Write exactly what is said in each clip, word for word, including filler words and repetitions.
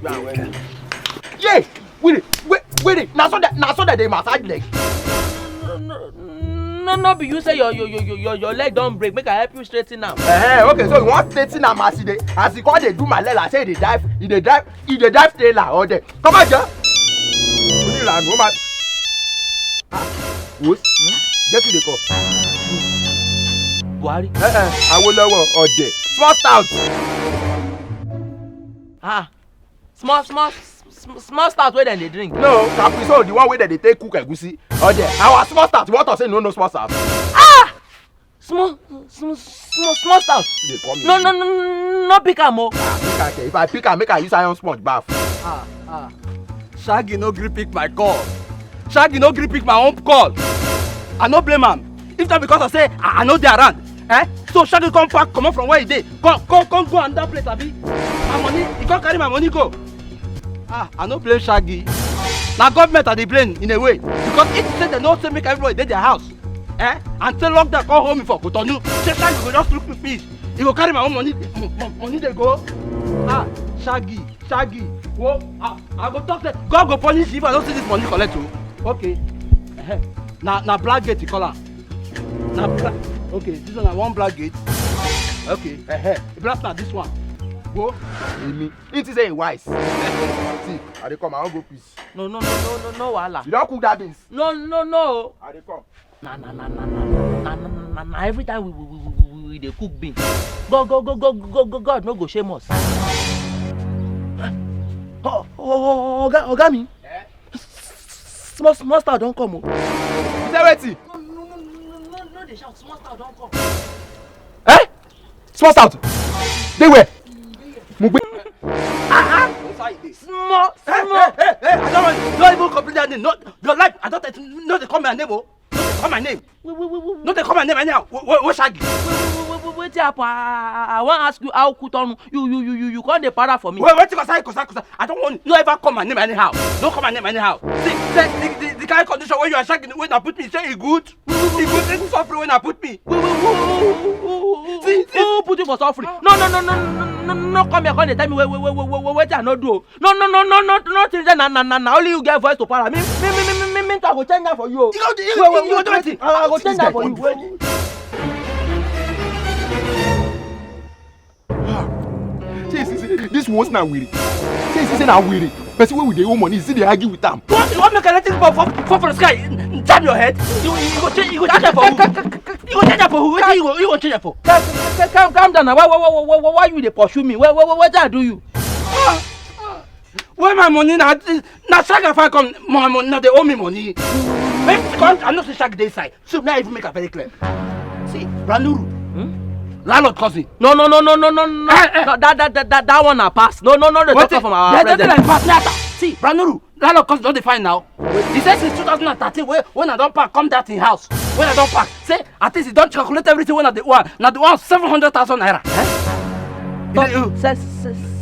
Yeah, wait. Yeah, wait, wait, wait. Na so that, na so that they massage leg. No, no, no, no, no be you say your, your, your, your, your, your leg don break. Make I help you straighten am. Eh, okay, so you wan straighten am as e dey, as e come dey do my leg like say e dey dive, e dey dive, e dey dive trailer or there. Come on, John. Only land woman. Ah, wait. Hmm? Get who dey call. Buhari. Eh, eh, Awolowo, Ode. Small stout. Ah, small, small, sm-, small stout wey dem dey drink. No, Capri Sun, the one wey dem dey take cook egusi. Ode, our small stout. You want to say no, no small stout? Ah! Small, small, small, small stout. Dey call me. No, no, no, no, no, pick am o. Ah, pick am, if I pick am, make I use iron sponge baff. Ah, ah. Shaggy no gree pick my call. Shaggy no gree pick my own call. I no blame am. If not because I say I, I no dey around, eh? So Shaggy come pack comot from where he dey. Come, come, come go another place, abi? My money, he come carry my money go. Ah, I no blame Shaggy. Na government I dey blame in a way. Because if say dem no say make everybody dey their house, eh? And say lockdown come hold me for Cotonou, say Shaggy go just look me finish. He go carry my own money, mo-, mo-, money dey go. Ah, Shaggy, Shaggy. Wo, I, I go talk say God go punish you if I no see this money collect o. Okay. Ehe. Na, na black gate you call am. Na black. Okay, this one na one black gate. Okay. Ehe. Black na this one. Go. Emi. It is a wise. See, I dey come, I wan go piss. No, no, no, no, no, no, wahala. You don cook that beans? No, no, no. I dey come. Na, na, na, na, na, na, na, na, na, na, every time we, we, we, we, we, we dey cook beans. Go, go, go, go, go, go, God no go shame us. Oh, oh, oh, oga, oga mi. Eh? Small, small star don come o. You say wetin? No, no, no, no, no, no, no, dey shout. Small star don come. Eh? Small stout. Dey where? Mo gbé. Ah, ah. Small, small. Hey, hey, hey, hey, I don't want you. Don't even complete that name. No, your life, I don't tell you, no dey call my name o. No dey call my name. Wait, wait, wait, wait. No dey call my name anyhow. Wait, wait, wait, Shaggy. Wait, wait, wait, wait, wait, wetin happen? I, I, I wan ask you how Kutonu. You, you, you, you, you come dey para for me. Wait, wait, Kosa, Kosa, Kosa. I don't want, no ever call my name anyhow. Don't call my name anyhow. See, see, the, the, the kind of condition where you are Shaggy, wey una put me, say e good? E good, e good suffering wey una put me. Wait, wait, wait, wait, wait, wait, wait, wait, who put you for suffering? No, no, no, no, no, no, no, no, come here, come dey tell me wait, wait, wait, wait, wait, wetin I no do o. No, no, no, no, no, no, thing say na, na, na, na only you get voice to para. Me, me, me, me, me, me, me, I go change that for you o. You go, you, wait, wait, you go wait, do wetin? I, I go change that for you. Wait, wait. Say, say, say, this one's na wiri. Say, say, say na wiri. Person wey we dey owe money, still dey argue with am. What, you want make electric bomb fall, fall from sky, jam your head? You, you go change, you go change am for who? You go change am for who? Wetin you go, you go change am for? Calm, calm, calm, calm down now. Why, why, why, why, why, why you dey pursue me? Why, why, why, wetin I do you? Ah, ah. Where my money na? Na Shaggy I find come, my money, na dey owe me money. Make, come, I know say Shaggy dey inside. So now even make am very clear. See, Ranuru, hmm? Landlord cousin. No, no, no, no, no, no, no. Eh, eh. No, that, that, that, that, that one na pass. No, no, no, dey talk for my present. That, that, that pass. See, Ranuru, landlord cousin don dey find now. He say since two thousand and thirteen, when, when I don pack come that in house, when I don pack, say at least he don calculate everything when I dey owe am. Na the one seven hundred thousand naira. Eh?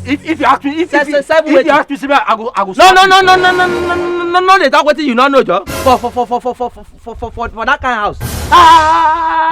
If you ask me, if, if, if you ask me, say I go, I go. No, no, no, no, no, no, no, no, no, no, dey talk wetin you no know, Joe. For, for, for that kind of house. Ah, ah,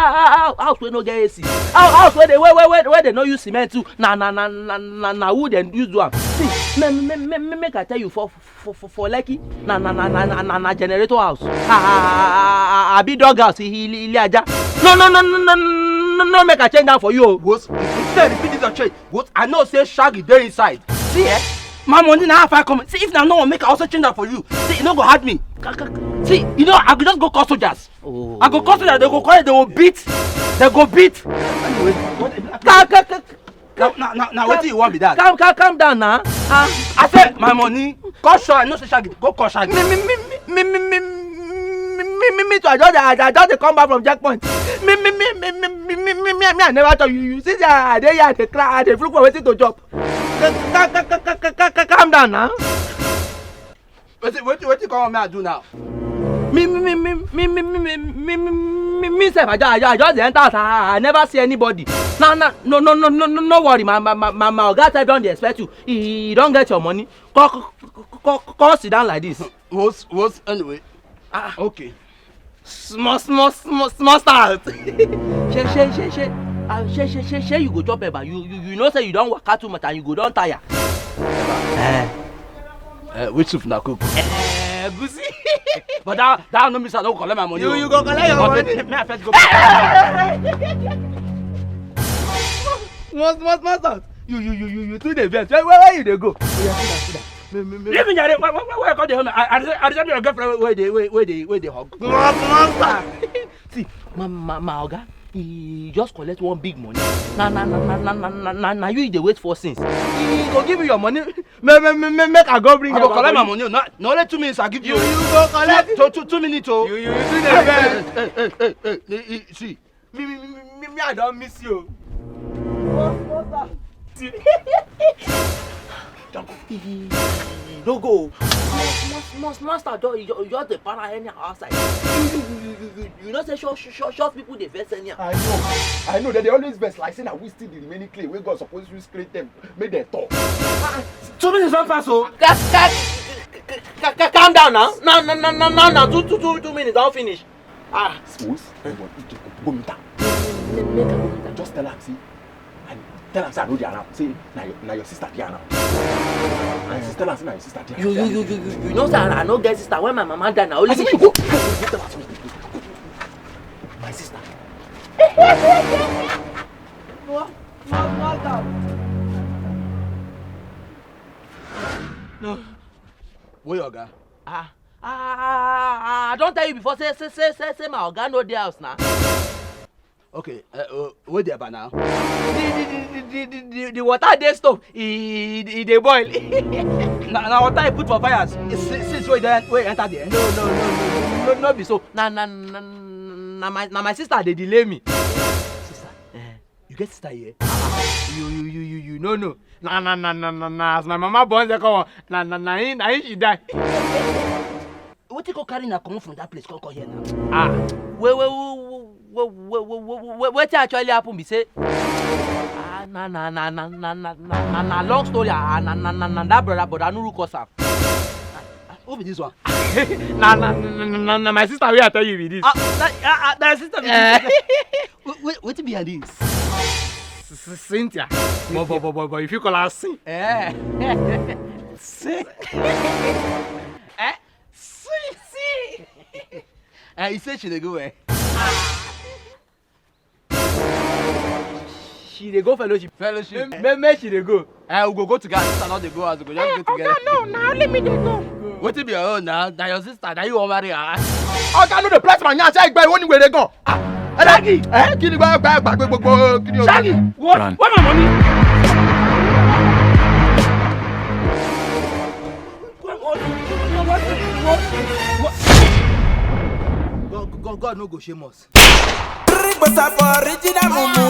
ah, ah, ah, house wey no get A C. House, house wey dey, wey, wey, wey, wey dey no use cement too. Na, na, na, na, na, na who dem use do am? See, me, me, me, me, make I tell you, for, for, for, for Lekki, na, na, na generator house. Ah, ah, ah, ah, ah, abi dog house, i-, i-, Ile Aja. No, no, no, no, no, no, no, make I change that for you o. Wos, if you say repeat this and change, wos, I know say Shaggy dey inside. See, eh? My money na half I come. See, if na no one, make I also change that for you. See, e no go hard me. Ka-, ka-, ka-, see, you know, I go just go call soldiers. Oh. I go call soldiers, they go call, they go beat. They go beat. Anyway, what, ka-, ka-, ka-, Now, now, now, now, wetin you want be that? Calm, calm, calm down now. Ah. I say my money. Call Shaggy. I know say Shaggy. Go call Shaggy. Me, me, me, me, me, me, me, me, me, me, me too. I just, I, I just dey come back from checkpoint. Me, me, me, me, me, me, me, me, me, me, I never tell you. You see, say I dey here, I dey cry, I dey look for wetin to chop. Ca-, ca-, ca-, ca-, ca-, ca-, ca-, calm down now. Wetin, wetin, wetin come make I do now? Me, me, me, me, me, me, me, me, me, me, me, me sef, I ju-, I ju-, I just dey enter house. I, I never see anybody. Na, na, no, no, no, no, no, no worry. My, my, my, my, my oga sef don dey expect you. He, he, he don get your money. Come, come, come, come, come sit down like this. Wos, wos, anyway. Ah, okay. Small, small, small, small start. Shey, shey, shey, shey, ah, shey, shey, shey, shey, you go chop eba. You, you, you know say you don waka too much and you go don tire. Eh. Uh, which soup na cook? Egusi. But that that no mean say I no go collect my money. You you go collect your money. Me I first go. Small small small small. You you you you you too dey vex. Where where where you dey go? Oya sit down sit down. Me me me. Leave me jare. Why why why you come dey hold me? I I I dey tell your girlfriend wey dey wey wey dey wey dey hug. Small small small. See, my my my oga, he just collect one big money. Na na na na na na na na na you he dey wait for since. He go give you your money. Me me me me make I go bring. I go collect my money. Na na only two minutes I give you. You you go collect. Two two two minutes o. You you you do the best. Hey hey hey hey hey. See. Me me me me me I don miss you. What's what's that? No go. Master don just dey para anyhow outside. You you you you you you know say short short short people dey vex anyhow. I know, I know that they always vex like say na we steal the remaining clay wey God suppose use create them make them talk. Ah, two minutes don pass o. Calm down now. Now now now now now two two two two minutes don finish. Ah. Suppose go meet am. Make I go meet am. Just tell am say I tell am say I no dey around. Say na your na your sister dey around. And sister tell am say na your sister dey around. You you you you you you know say I I no get sister. When my mama die na only I say me make you go go go tell am say make you go. My sister. What? What? What? No. Where your oga? Ah, ah, ah, ah, I don tell you before say say say say say my oga no dey house na. Okay, uh, uh, where dey eba now? The the the the the the the water dey stove. E e e dey boil. Na na water you put for fire since since wey you don wey you enter there. No no no no no no be so. Na na na na my na my sister dey delay me. Sister. Eh. You get sister here? You you you you you no no. Na na na na na na as my mama born second one, na na na him na him she die. Wetin go carry una comot from that place come come here now? Ah. Wait wait wait wait wait wait wait wait wetin actually happen be say ah na na na na na na na na na long story ah na na na na that brother but I no look us am. Who be this one? Na na na na na na my sister wey I tell you be this. Ah, na ah, ah, na your sister be this. Wait, wait, wetin be her name? Cynthia. But but but but but you fit call her Sin. Eh. Sin. Eh? Sin, Sin. Eh, you say she dey go where? She dey go fellowship. Fellowship. Make make she dey go. Eh, we go go together. Sister no dey go house, we go just go together. Oga, no, na only me dey go. Wetin be your own na? Na your sister, na you wan marry her. Oga no dey press my nyash, I gba iwo ni were gan. Ah, Shaggy! Eh, kí ni gba gba gba gbogbo kí ni o? Shaggy, what? Run. What my money? God, God, God no go shame us. Three quarter for original mumu.